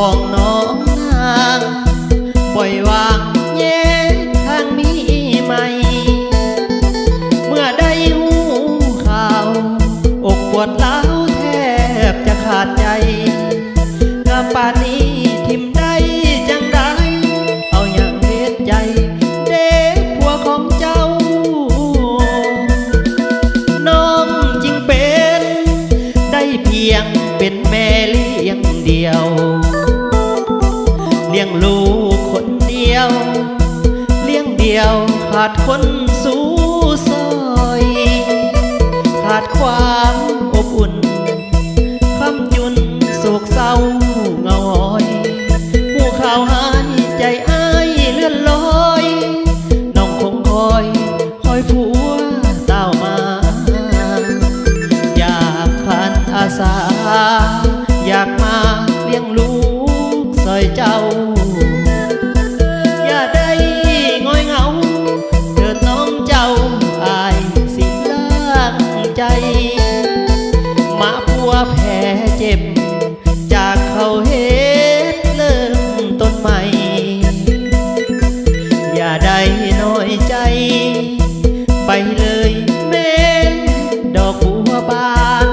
ຂອງນ້ອງນາງ ປ່ອຍວາງແຍງທາງມີໃໝ່ ເມື່ອໄດ້ຮູ້ຂ່າວ ອົກປວດຮ້າວແທບຈະຂາດໃຈ ງາມປານນີ້ຖິ້ມໄດ້ຈັ່ງໃດ ເອົາຫຍັງເຮັດໃຈເດ ຜົວຂອງເຈົ້າ ນ້ອງຈຶ່ງເປັນ ໄດ້ພຽງເປັນແມ່ລ້ຽງດ່ຽວ ລ້ຽງລູກຄົນດຽວ ລ້ຽງດ່ຽວຂາດຄົນສູ່ຊ່ອຍ ຂາດຄວາມອົບອຸ່ນ ຄ້ຳຈຸນໂສກເສົ້າເຫງົາຫອຍ ຮູ້ຂ່າວຮ້າຍໃຈອ້າຍເລື່ອນລອຍ ນ້ອງຄົງຄອຍ ຄອຍຜົວຕ່າວມາ ຢາກຂັນອາສາ ຢາກມາລ້ຽງລູກຊ່ອຍເຈົ້າ ຢ່າໄດ້ຫງອຍເຫງົາ ເທີດນ້ອງເຈົ້າ ອ້າຍຊິລ້າງໃຈ ມາປົວແຜເຈັບ ຈາກເຂົາເຮັດເລີ່ມຕົ້ນໃໝ່ ຢ່າໄດ້ນ້ອຍໃຈ ໄປເລີຍແມ່ດອກບົວບານ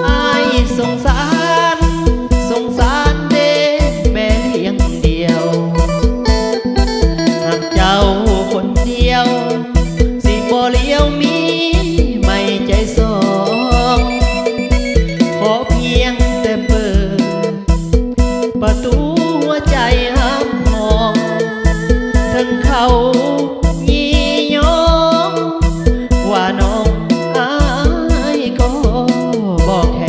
ອ້າຍສົງສານ ສົງສານເດ ແມ່ລ້ຽງດ່ຽວ ຮັກເຈົ້າຄົນດຽວ ຊິບໍ່ຫຼຽວມີໃໝ່ໃຈສອງ ຂໍພຽງແຕ່ເປີດປະຕູຫົວໃຈຮັບຮອງ ເຖິງເຂົາຍິນຍອມວ່ານ້ອງອ້າຍກໍບໍ່ແຄ.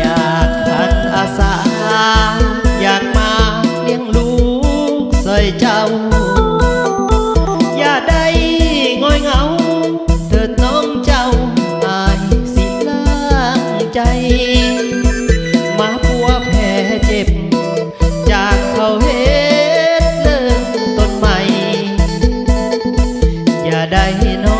ຢາກຂັນອາສາ ຢາກມາລ້ຽງລູກຊ່ອຍເຈົ້າ ຢ່າໄດ້ຫງອຍເຫງົາ ເທີດນ້ອງເຈົ້າ ອ້າຍຊິລ້າງໃຈ ມາປົວແຜເຈັບ ຈາກເຂົາເຮັດເລີ່ມຕົ້ນໃໝ່ ຢ່າໄດ້ນ້